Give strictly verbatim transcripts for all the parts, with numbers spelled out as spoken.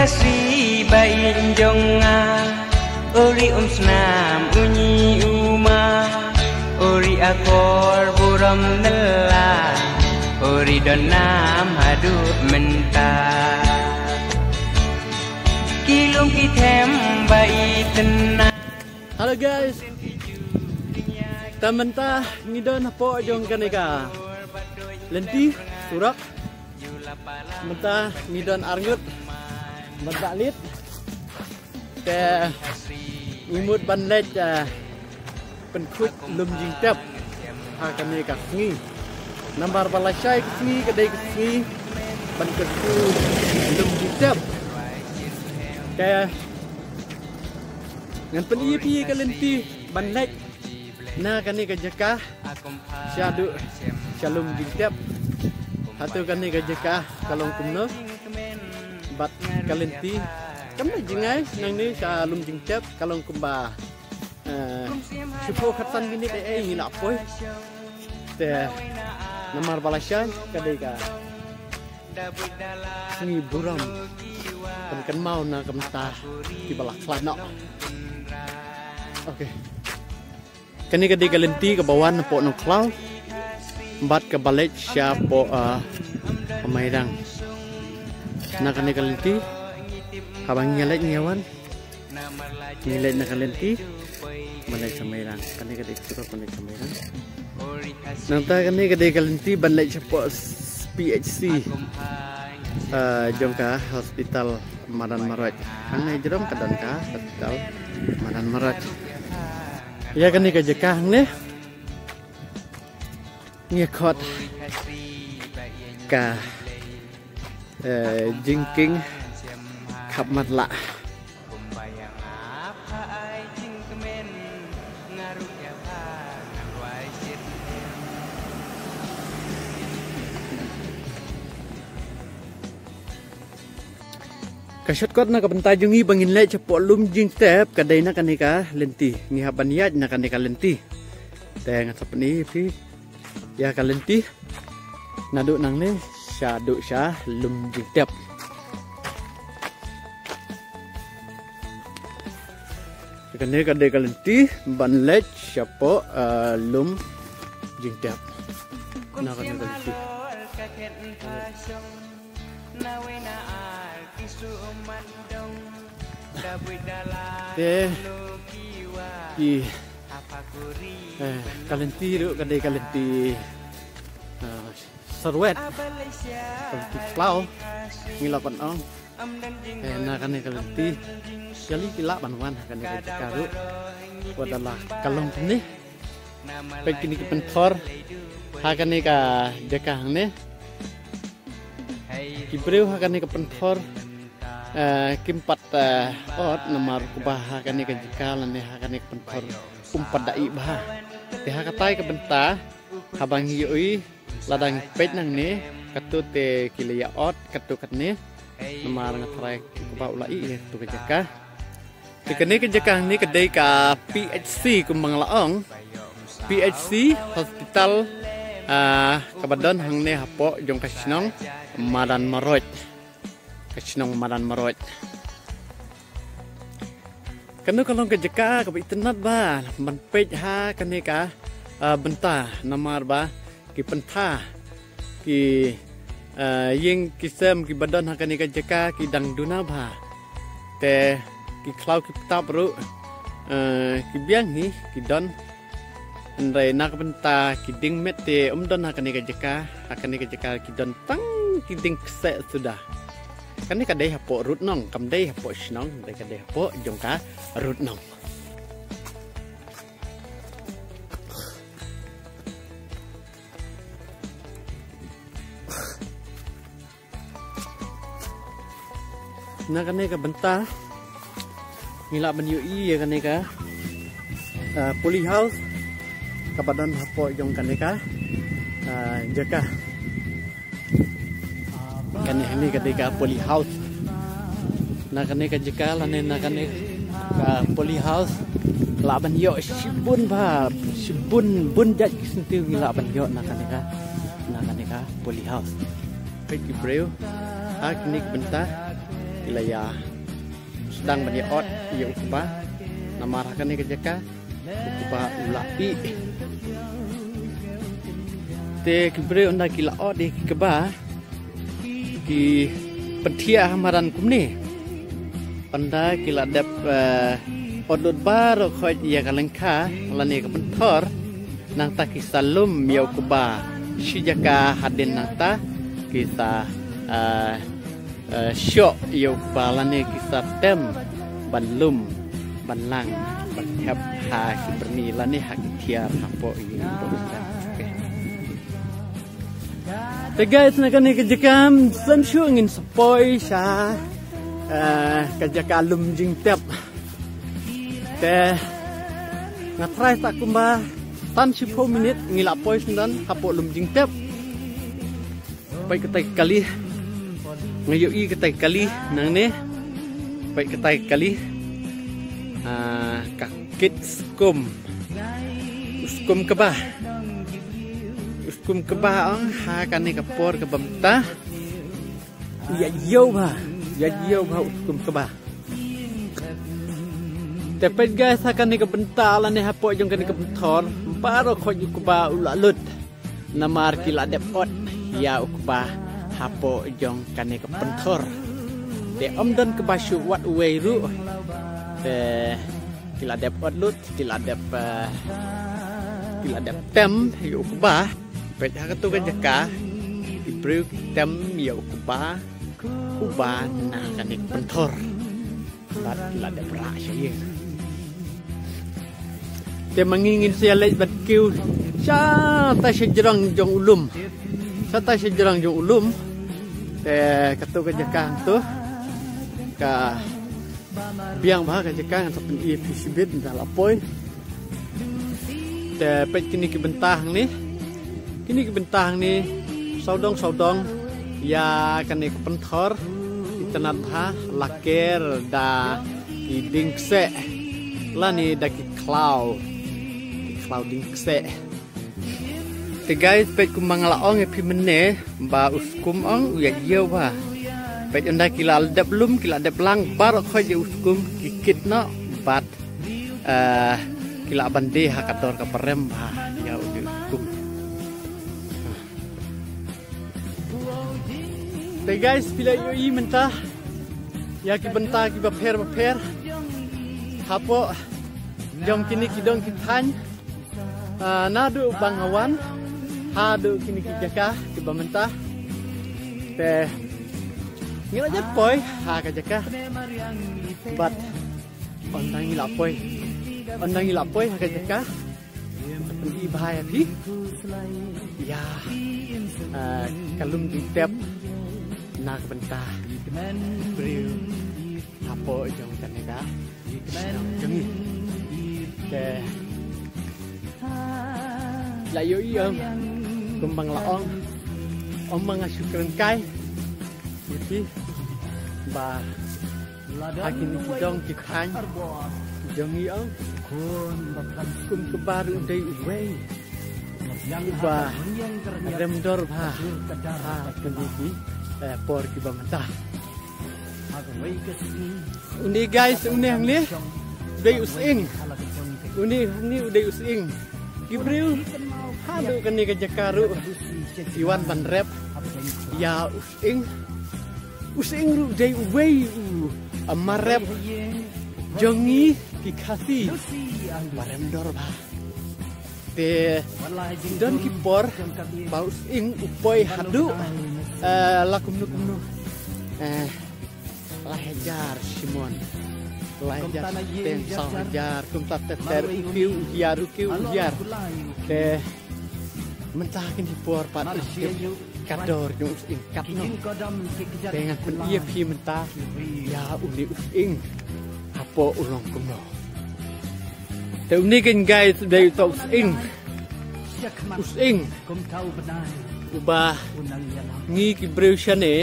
Ka si ba in jong nga, uri um snam unyi uma, uri akor burom nela, uri don nam haduh mynta. Ki lum ki them ba i tena. Hello guys. Ta mynta ngi don hapoh jong kane ka lynti surok. Mynta ngi don arngut bad ba lit. Te ngi mut ban leit, eh, pynkhuid lum jingtep ha kane ka sngi. Namar ba lashai ka sngi ka dei ka sngi ban kyrkhu lum jingtep. Te ngan pyni ïa phi ka lynti ban leit na kane ka jaka shaduh sha lum jingtep. Hato kane ka jaka ka long kumno bad ka lynti kam da jngai nangne sha lum jingtep, ka long kumba, eh, shiphew khatsan minit eh, eh, ngi la poi. Te namar ba lashai ka dei ka sngi burom, pynkynmaw na ka bynta kiba la khlad noh. Okay. Kane ka dei ka lynti kaba wan hapoh Nongkhlaw bad kaba leit shapoh, ah, Mairang. Na kane ka lynti haba ngi leit ngi wan, ngi leit na ka lynti ban leit sha Mairang. Kane ka dei ka surok ban leit sha Mairang. Nangta kane ka dei ka lynti ban leit shapoh P H C, ah, jong ka hospital Madan Marwat. Hangne jrong ka don ka hospital Madan Marwat. Ïa kane ka jaka hangne ngi khot ka, eh, jingkieng khap matlah. Ka shortcut na ka bynta jong ngi ba ngin leit shapoh lum jingtep ka dei na kane ka lynti. Ngi hap ban ïaid na kane ka lynti. Te ngan sa pyni ïa phi ïa ka lynti naduh nangne shaduh sha lum jingtep. Kane ka dei ka lynti ban leit shapoh, eh, lum jingtep. Na kane ka lynti. Te ki, eh, ka lynti ruh ka dei ka lynti, eh, Serwet. Ka lynti khlaw ngi lah ban ong. Eh, na kane ka lynti ïa lei ki lah ban wan ha kane ka jaka ruh. Wat la ka long kumne. Peit kine ki pynthor ha kane ka jaka hangne. Ki briew ha kane ka pynthor, eh, kim pat, eh, ot namar kumba ha kane ka jaka lane ha kane ka pynthor um pat da ih bha. Te ha katai ka bynta haba ngi ïohi lada ngi peit nangne, katto te ki la ïa ot katto katne. Namar nga tharai kumba u la ih ïa katto ka jaka. Te kane ka jaka hangne ka dei ka P H C kumba nga la ong. P H C hospital, ah, kaba don hangne hapoh jong ka shnong Madan Marwat. Ka shnong Madan Marwat. Kano ka long ka jaka kaba itynnad bha ban peit ha kane ka, ah, bynta namar ba ki pyntha ki, ah, ïing ki sem kiba don ha kane ka jaka ki dang duna bha. Te ki khlaw ki btap ruh, ah, ki biang hi ki don. Hynrei na ka bynta ki dieng met te ym don ha kane ka jaka, ha kane ka jaka ki don tang ki dieng kseh suda. Kane ka dei hapoh Rutnong, kam dei hapoh shnong, hynrei ka dei hapoh jong ka Rutnong. Na kane ka bynta ngi lah ban ïohi ïa kane ka, ah, poly house kaba don hapoh jong kane ka, ah, jaka. Kane hangne ka dei ka poly house. Na kane ka jaka lane na kane ka poly house lah ban ïoh shibun bha, shibun bun jait ki syntiew ngi lah ban ïoh na kane ka, na kane ka poly house. Peit ki briew ha kine ki bynta. La ïa sdang ban ïa ot ïa u kba. Namar ha kane ka jaka u kba u la ih. Te ki briew ynda ki la ot ïa ki kba, ki pynthiah ha madan kumne. Ynda ki la dep, eh, ot lut baroh khoit ïa ka lyngkha lane ka pynthor, nangta ki sa lum ïa u kba shi jaka hadien nangta ki sa, eh, eh, shoh ïa u kba lane ki sa tem ban lum, ban lang, ban thep ha ki byrni lane ha ki thiar hapoh ïa u kba. Te guys, na kane ka jaka, ym shem shuh ngin sa poi sha, eh, ka jaka lum jingtep. Te nga trai sa kumba san shiphew minit ngi la poi shen don hapoh lum jingtep. Peit katai ka kali. Nga ïohi katai ka kali nangne. Peit katai ka kali. Ah, ka kit skum. U skum kba. U skum kba ong ha kane ka por kaba mynta. Ïa ïew bha. Ïa ïew bha u skum kba. Te peit guys, ha kane ka bynta lane hapoh jong kane ka pynthor, baroh khoit u kba u la lut. Namar ki la dep ot ïa u kba hapoh jong kane ka pynthor. Te ym don kba shuh wat uwei ruh. Te ki la dep ot lut, ki la dep, eh, ki la dep tem ïa u kba. Peit ha kato ka jaka, ki briew ki tem ïa u kba uba na kane ka pynthor. Bad ki la dep rah sha ïing. Te ma ngi ngin sa ïaleit bad kiew shatai sha jrong jong u lum. Shatai sha jrong jong u lum. Te kato ka jaka hangto ka biang bha ka jaka, ngan sa pyni ïa phi shibit ynda la poi. Te peit kine ki bynta hangne. Kine ki bynta hangne sawdong sawdong ïa kane ka pynthor. Itynnad bha, la ker da ki dieng kseh lane da ki khlaw. Ki khlaw dieng kseh. Te guys, peit kumba nga la ong ïa phi mynne ba u skum ong u ïa ïew bha. Peit ynda ki la dep lum, ki la dep lang baroh khoit ïa u skum, ki kit noh bad, eh, ki lah ban die ha ka dor kaba rem bha ïa u skum. Te guys, phi la ïohi mynta ïa ki bynta kiba pher ba pher hapoh jong kine ki dong ki thaiñ. Ah, naduh ba nga wan haduh kine ki jaka kiba mynta. Te ngi la jan poi ha ka jaka. Bad ynda ngi la poi, ynda ngi la poi ha ka jaka, i bha ïa phi ïa, ah, ka lum jingtep na ka bynta briew hapoh jong kane ka shnong jong ngi. Te la ïohi ong kumba nga la ong, ym ma nga shu kren kai ïa phi ba ha kine ki dong ki thaiñ jong ngi ong, u skum kba ruh u dei uwei uba rem dor bha ha kine ki, eh, por kiba mynta. Une guys, une hangne u dei u sying. Une hangne u dei u sying. Ki briew haduh kane ka jaka ruh ki wan ban rep ïa u sying. U sying ruh u dei uwei u, ah, mar rep jong ngi ki Khasi ba rem dor bha. Te don ki por ba u sying u poi haduh, eh, la kumno kumno, eh, lai hajar shimon, lai hajar shiteng, saw hajar, kumta ter ter, u kiew u hiar, u kiew u hiar. Te mynta kine por pat u tip ka dor jong u sying katno. Te ngan pyni ïa phi mynta ïa une u sying hapoh u long kumno. Te une keiñ guys u dei uta u sying. U sying uba ngi ki briew shane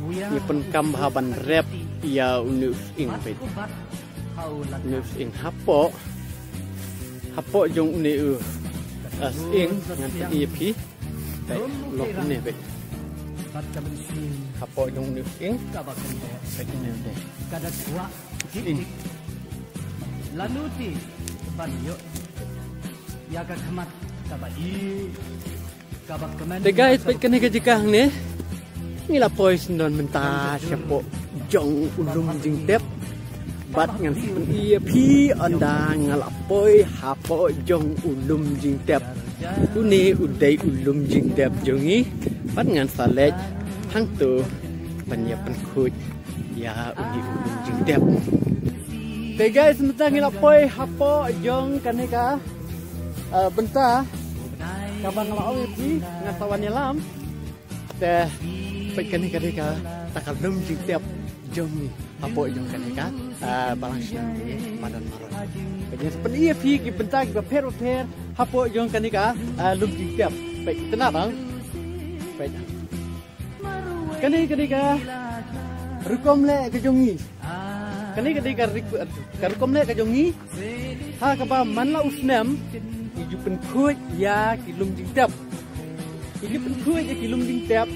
ngi pyndonkam bha ban rep ïa une u sying peit. Une u sying hapoh, hapoh jong une u, ah, sying ngan pyni ïa phi. Peit, long kumne peit. Hapoh jong une u sying. Ka ba kynde. Ka jong une u dei. Ka da kwah. Sying. Lanu ti ban ïoh ïa ka khmat ka ba i. Te guys, peit kane ka jaka hangne. Ngi la poi shen don mynta shapoh jong u lum jingtep. Bad ngan sa pyni ïa phi ynda nga la poi hapoh jong u lum jingtep. Une u dei u lum jingtep jong ngi. Bad ngan sa leit hangto ban ïa pynkhuid ïa une u lum jingtep. Te guys, mynta ngi la poi hapoh jong kane ka, eh, bynta kaba nga la ong ïa phi, nga sa wan ïalam. Te peit kane ka dei kata ka lum jingtep jong ngi hapoh jong kane ka, eh, balang shnong Madan Marot. Peit, ngan sa pyni ïa phi ki bynta kiba pher bapher hapoh jong kane ka, eh, lum jingtep. Peit, kane bang. Peit. Kane ka dei ka rukom leh ka jong ngi. Kane ka dei ka rik-, ka rukom leh ka jong ngi. Ha kaba man la u snem, ngi ju pynkhuid ïa ki lum jingtep. Ngi ju pynkhuid ïa ki lum jingtep.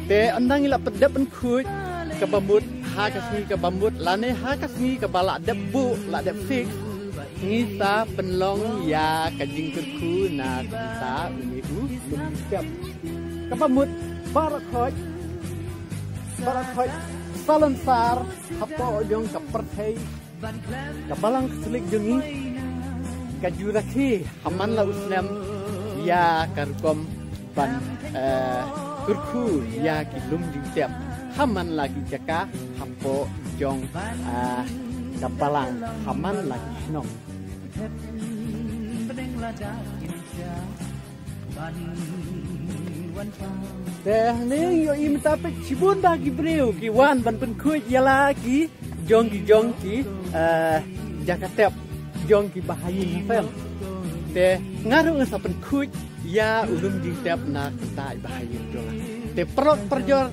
Te ynda ngi la pyndep pynkhuid, kaba mut, ha ka sngi kaba mut, lane ha ka sngi kaba la dep buh, la dep fix, ngi sa pynlong ïa ka jingkyrkhu na ka bynta une u lum jingtep. Kaba mut baroh khoit, baroh khoit salonsar hapoh jong ka pyrthei, ka Balang Katholik jong ngi ka ju rakhe ha man la u snem ïa ka rukom ban, eh, kyrkhu ïa ki lum jingtep ha man la ki jaka hapoh jong, eh, ka balang, ha man la ki shnong. Te hangne ïohi mynta peit shibun bah ki briew ki wan ban pynkhuid ïa la ki jong ki jong ki, eh, jaka tep jong ki bahaïing, ha pem. Te nga ruh nga sa pynkhuid ïa u lum jingtep na ka bynta i bahaïing jong nga. Te paralok parajor,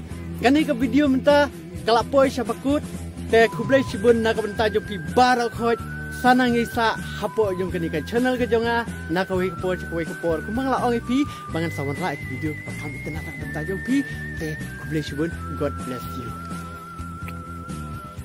kane ka video mynta ka la poi sha ba kut. Te khublei shibun na ka bynta jong phi baroh khoit. Sa nang ïa sah hapoh jong kane ka channel ka jong nga na kawei ka por sha kawei ka por. Kumba nga la ong ïa phi ba ngan sa wanrah ïa ka video kaba kham itynnad na ka bynta jong phi. Te khublei shibun, God bless you.